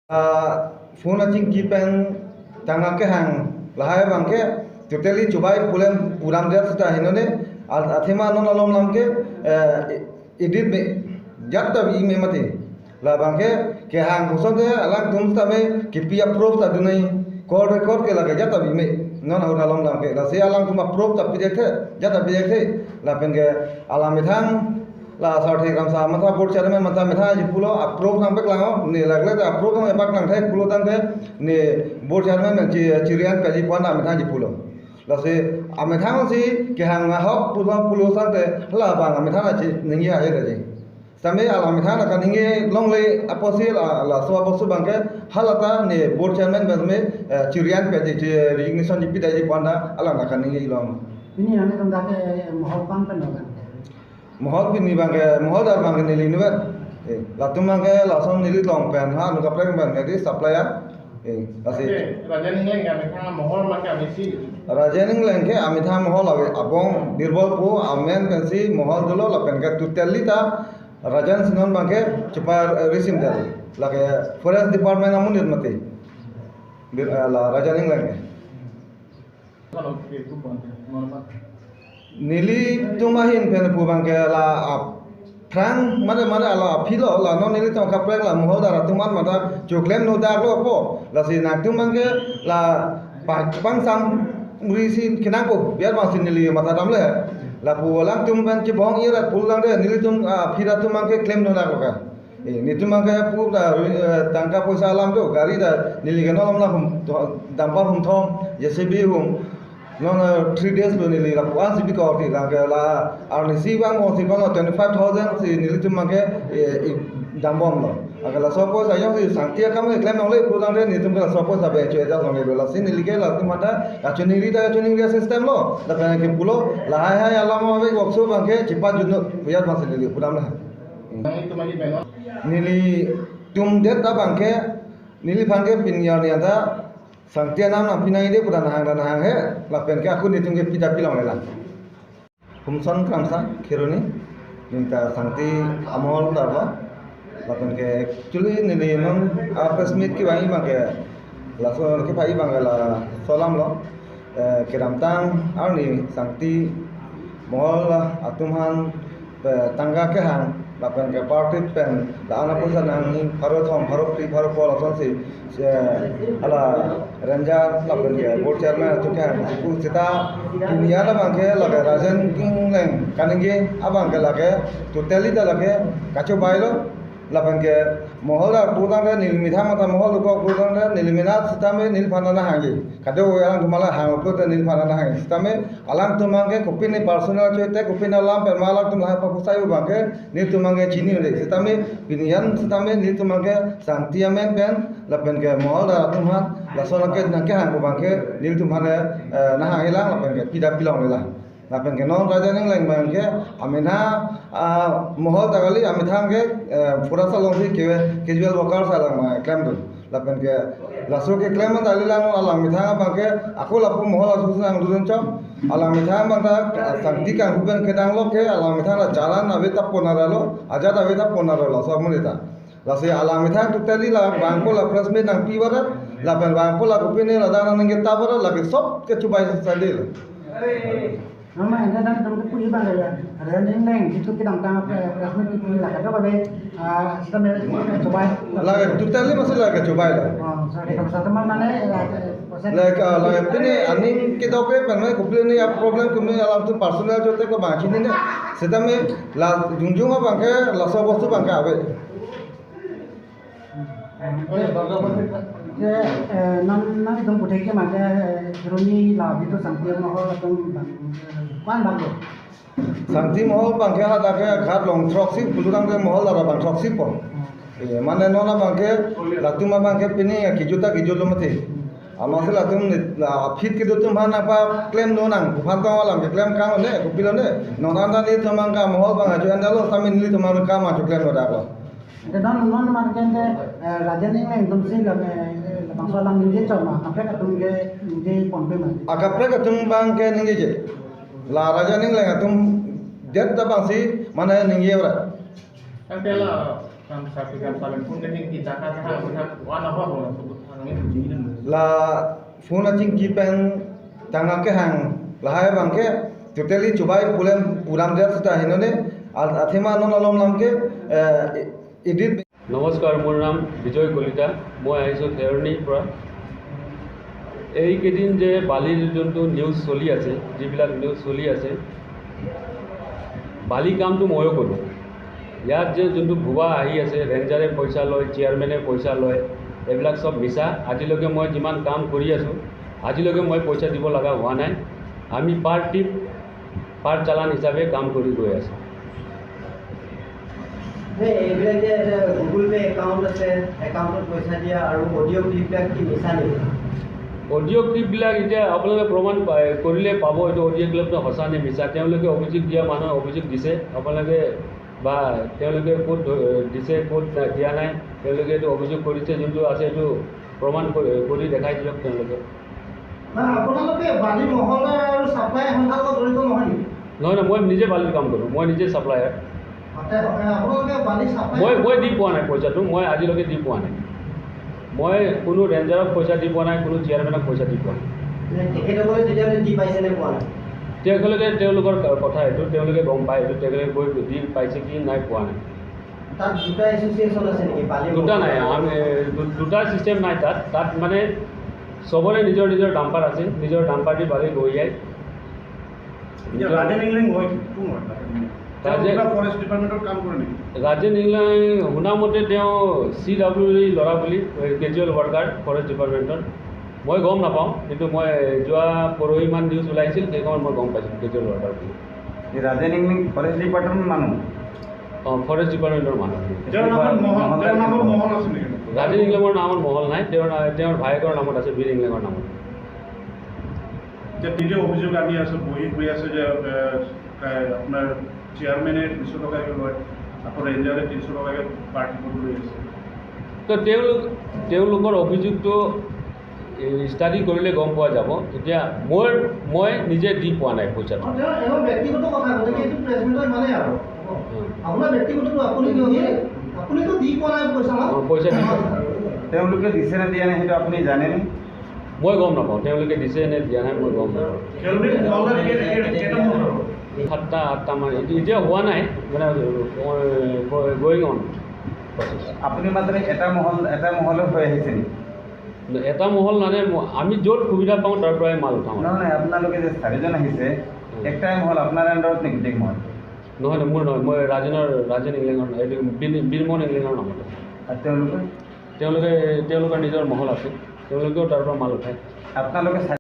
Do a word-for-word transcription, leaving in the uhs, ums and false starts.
Ah, phone achingki pen tangka kehang lahai abangke totally chubai pulem puram dia seta hinone, a-, athema non alom lam ke, eh, edit me, jat ta bi me mati. Labangke kehang kosonte alangtum seta me kipi a-proof ta dunai, call record ke lake jat ta bi me. Non ahut alom lam ke. Lasi alangtum a-proof ta pidek the, jat ta pidek the. Lapen ke alang methang la Sarthe Kramsa matha board chairman matha methang aji pulo, a-proof nangpeklang o, ne lagle ta a-proof nangpaklang the pulo tangte, ne board chairman pen chi-, chirian pe aji puan amethang aji pulo. Lasi amethang si kehang ahok pulo pulo sangte, labang amethang la chi ningje ahe daji. Sitame alang methang la kaningje longle apotsi la, laso apotsi abangke halata ne board chairman pen me, eh, chirian pe aji, chi-, resignation ji pida ji puan ta alang la kaningje long. Pini ane tum dak ke mohol abang pen lo kan? Mohol pini abangke, moholdar abangke neli inutvet. Eh, latum abangke lason neli long pen, ha, nu kaprek pen, neli supply ya. Eh, lasi. Oke, Rajen Engleng ke amethang mohol ma ke amisi? Rajen Engleng ke amethang mohol ave, abong Birbal pu amen pensi mohol dolo lapen ke totally ta Rajen si non abangke chepa, eh, risim del. Lake forest department amonit mati. Bir, eh, la Rajen Engleng ke. Nelitum ahin pen pu abangke la aphrang mane mane la aphi lo, la non nelitum kaprek la moholdar atum an mata choklem nodak lo po. Lasi nangtum abangke la pa-, pangsam ri si kenang po, biar bang si neli matha damle. Lapu alangtum pen chibong irat pulang de nelitum, ah, aphi atum abangke klem nodak lo ka. Eh, netum abangke pu ta, eh, tangka poisa alam do, gari ta neli ke non alom la hum, to, dumper hum thom, J C B hum. Non, eh, three days lo neli lapu-an si bikok ti, lake la arnisi abang mo si kono twenty five thousand si nelitum abangke, eh, i dambom lo. Anke laso poisa jongsi sangti akam klem longle pu tangte netum ke laso poisa be chu eja longle lo. Lasi neli ke latum mata kachiningri ta kachiningri system lo. Lapen ke pulo lahai hai alam ave, workshop abangke chepa junut puyat bang si neli pudam la. Nelitum aji pen non. Nelitum det abangke, neliphan ke pini arni anta sangti anam nangpi nangji de pu ta nahang ta nahang he, lapen ke ako netum ke pida pilongle lang. Humson Kramsa, Kheroni, neli ta sangti amoholdar lo, lapen ke actually neli non a-press meet kevangji abangke, laso kevangji abangke laso alam lo, eh, kedamtang arni sangti mohol atum aphan, eh, tangka kehang, lapen ke party pen, la-an apoisa nangji, pharo thom, pharo phli, pharo pho lasonsi, eh, hala ranger, lapen ke board chairman atum kehang, pu seta, pini an abangke lake Rajen Engleng kaningje abangke lake, totally ta lake kachobai lo, lapen ke moholdar pu tangte neli methang mata mohol dokok pu tangte neli mena sitame neliphan ta nahangji. Kado alangtum hala hang pu ta neliphan ta nahangji. Sitame alangtum abangke kopine personal choite kopine alam pen ma alangtum lahai pakusai abangke netum abangke chini ude. Sitame pini an sitame netum abangke sangti amen pen lapen ke moholdar atum aphan lason ke nangkehang pu abangke netum aphan, eh, nahangji lang lapen ke pida pilongle lang. Lapen ke non Rajen Engleng abangke amena, ah, mohol ta kali, amethang ke, eh, forest alongsi ke casual worker si alang ma klem dun. Lapen ke laso keklem ta kali lang, alang methang abangke ako lapu mohol aso si nangdun chom. Alang methang abang ta, ah, sangti kanghu pen kedang lo ke alang methang la challan ave ta pon ra lo, ajat ave ta pon ra lo, laso amonit ta. Lasi alang methang totally la bangko la press meet nangpi barat, lapen bangko la kopine ladak nangningje ta barat, lake sob kechobai sandil. Mama, anda dan teman kepu iban ya. Ada yang neng itu kita tang, eh, press meet itu la kado kabe, ah, sitame chobai. Lake totally masih lake chobai la. Oh, sorry, kalau satu mana, eh, Lake, ah, lake pine aning kedo ke pen me kopine a-problem kopine alangtum personal chote ko bang chini ne. Sitame la jongjong abangke laso bostu abangke ave. Ke, eh, non, non itum puthe ke mate, eh, Kheroni la abitu sangti mohol atum bang, eh, ko-an bang do? Sangti mohol abangke hadak ke ghat along throksi, pulo tangte moholdar abang throksi po. Eh, mane non abangke, latum abangke pini ya kijut ta kijut lo mati. Amatsi latum ne, la aphi kedo atum aphan nangpaklem do nang, aphan tong alam keklem kang ne, kopilo ne. Non anta netum abangke mohol abang ajo anda lo, sitame netum abang kam ajo klem lo dak lo. Ante non, non mane ke ante, eh, Rajen Engleng atum si la, eh, labangso alam ningje chot ma, kaprek atum ke ningje ponpe ma. Akaprek atum abangke ningje je. La Rajen Engleng atum det ta abang si mane ningje ora. Ante la Kan sapi kan saben pun kan yang kita kan hal benar wana apa bola sebut hal yang ini. La phone achingki pen tangka kehang lahai abangke totally chubai pulem puram der seta hinone al-, athema non alom lamke, eh, edit. নমস্কাৰ, মোৰ নাম বিজয় কলিতা। মই আহিছোঁ খেৰণিৰ পৰা। এইকেইদিন যে বালিৰ যোনটো নিউজ চলি আছে, যিবিলাক নিউজ চলি আছে, বালি কামটো ময়ো কৰোঁ। ইয়াত যে যোনটো ভুৱা আহি আছে, ৰেঞ্জাৰে পইচা লয়, চেয়াৰমেনে পইচা লয়, এইবিলাক চব মিছা। আজিলৈকে মই যিমান কাম কৰি আছোঁ, আজিলৈকে মই পইচা দিব লগা হোৱা নাই। আমি পাৰ ট্ৰিপ, পাৰ চালান হিচাপে কাম কৰি গৈ আছোঁ। নে, এইবিলাক যে এটা গুগল পে একাউণ্ট আছে, একাউণ্টত পইচা দিয়া আৰু অডিঅ' ক্লিপবিলাক কি মিছা নেকি? অডিঅ' ক্লিপবিলাক এতিয়া আপোনালোকে প্ৰমাণ পায়, কৰিলে পাব, এইটো অডিঅ' ক্লিপটো সঁচা নে মিছা। তেওঁলোকে অভিযোগ দিয়া মানুহে অভিযোগ দিছে, আপোনালোকে বা তেওঁলোকে ক'ত ধ-, দিছে, ক'ত না-, দিয়া নাই, তেওঁলোকে এইটো অভিযোগ কৰিছে, যোনটো আছে এইটো প্ৰমাণ কৰি, কৰি দেখাই দিয়ক তেওঁলোকে। না, আপোনালোকে বালি মহলদাৰ আৰু ছাপ্লাই সন্থাৰ লগত জড়িত নহয় নেকি? নহয়, নহয়, মই নিজে বালিৰ কাম কৰোঁ, মই নিজে ছাপ্লায়াৰ। আচ্ছা, এ, আপোনালোকে বালি ছাপ্লাই মই, মই দি পোৱা নাই পইচাটো, মই আজিলৈকে দি পোৱা নাই। মই কোনো ৰেঞ্জাৰক পইচা দি পোৱা নাই, কোনো চেয়াৰমেনক পইচা দি পোৱা নাই। নে, তেখেতসকলে তেতিয়াহ'লে দি পাইছে নে পোৱা নাই? তেওঁলোকে, তেওঁলোকৰ ক-, কথা এইটো, তেওঁলোকে গম পায় এইটো, তেওঁলোকে গৈ দি পাইছে কি নাই পোৱা নাই। তাত দুটা এছ'চিয়েশ্যন আছে নেকি? বালি দুটা নাই, মহলদাৰ আমি, দু-, দুটা ছিষ্টেম নাই তাত। তাত মানে চবৰে নিজৰ নিজৰ ডাম্পাৰ আছে, নিজৰ ডাম্পাৰ দি বালি লৈ যায়। এতিয়া ৰাজেন ইংলেং হয়, কোন হয় ৰাজেন ইংলেং? তেওঁ ৰাজেন কিবা ফৰেষ্ট ডিপাৰ্টমেণ্টত কাম কৰে নেকি? ৰাজেন ইংলেং শুনা মতে তেওঁ চি ডাব্লিউ ই ল'ৰা বুলি, কেজুৱেল ৱৰ্কাৰ ফৰেষ্ট ডিপাৰ্টমেণ্টত। মই গম নাপাওঁ, কিন্তু মই যোৱা পৰহিমান নিউজ ওলাইছিল, সেই সময়ত মই গম পাইছিলোঁ কেজুৱেল ৱৰ্কাৰ বুলি। এই ৰাজেন ইংলিং ফৰেষ্ট ডিপাৰ্টমেণ্ট মানুহ? অ, ফৰেষ্ট ডিপাৰ্টমেণ্টৰ মানুহ। তেওঁৰ নামত মহল, মহল তেওঁৰ নামত মহল আছে নেকি? ৰাজেন ইংলেঙৰ নামত মহল নাই, তেওঁৰ না-, তেওঁৰ ভায়েকৰ নামত আছে, বীৰ ইংলেঙৰ নামত। যে নিজে অভিযোগ আনি আছে, বহি কৈ আছে যে, এ, এ, আপোনাৰ চেয়াৰমেনে তিনিশ টকাকৈ লয়, আকৌ ৰেঞ্জাৰে তিনিশ টকাকৈ পাৰ্টি লৈ আছে। তো তেওঁলোক, তেওঁলোকৰ অভিযোগটো এই ষ্টাডি কৰিলে গম পোৱা যাব। এতিয়া মোৰ, মই নিজে দি পোৱা নাই পইচাটো। অ, তেওঁ, তেওঁ ব্যক্তিগত কথা, গতিকে এইটো প্ৰেছ মিটৰ ইমানেই আৰু। উম। আপোনাৰ ব্যক্তিগতটো আপুনি নিজে, আপুনিতো দি পোৱা নাই পইচা ন? অ, পইচা দি পোৱা নাই। তেওঁলোকে দিছে নে দিয়া নাই সেইটো আপুনি জানে নে? মই গম নাপাওঁ, তেওঁলোকে দিছে নে দিয়া নাই মই গম নাপাওঁ। খেৰণিত মহলদাৰ কেই-, কেই-, কেইটা মহল? সাতটা, আঠটা মান, এতি-, এতিয়া হোৱা নাই, মানে, গ-, গ-, going on process। আপুনি মাত্ৰ এটা মহল, এটা মহলৰ হৈ আহিছে নেকি? এটা মহল মানে ম-, আমি য'ত সুবিধা পাওঁ তাৰ পৰাই মাল উঠাওঁ। নহয়, নহয়, আপোনালোকে যে চাৰিজন আহিছে, উম। একটাই মহল আপোনাৰ আণ্ডাৰত নেকি গোটেই মহল? নহয়, নহয়, মোৰ নহয়, মই ৰাজেনৰ, ৰাজেন ইংলেঙৰ, এইটো বীৰ-, বীৰমোহন ইংলেঙৰ নামত আছে। আৰু তেওঁলোকে? তেওঁলোকে, তেওঁলোকৰ নিজৰ মহল আছে, তেওঁলোকেও তাৰ পৰা মাল উঠায়। আপোনালোকে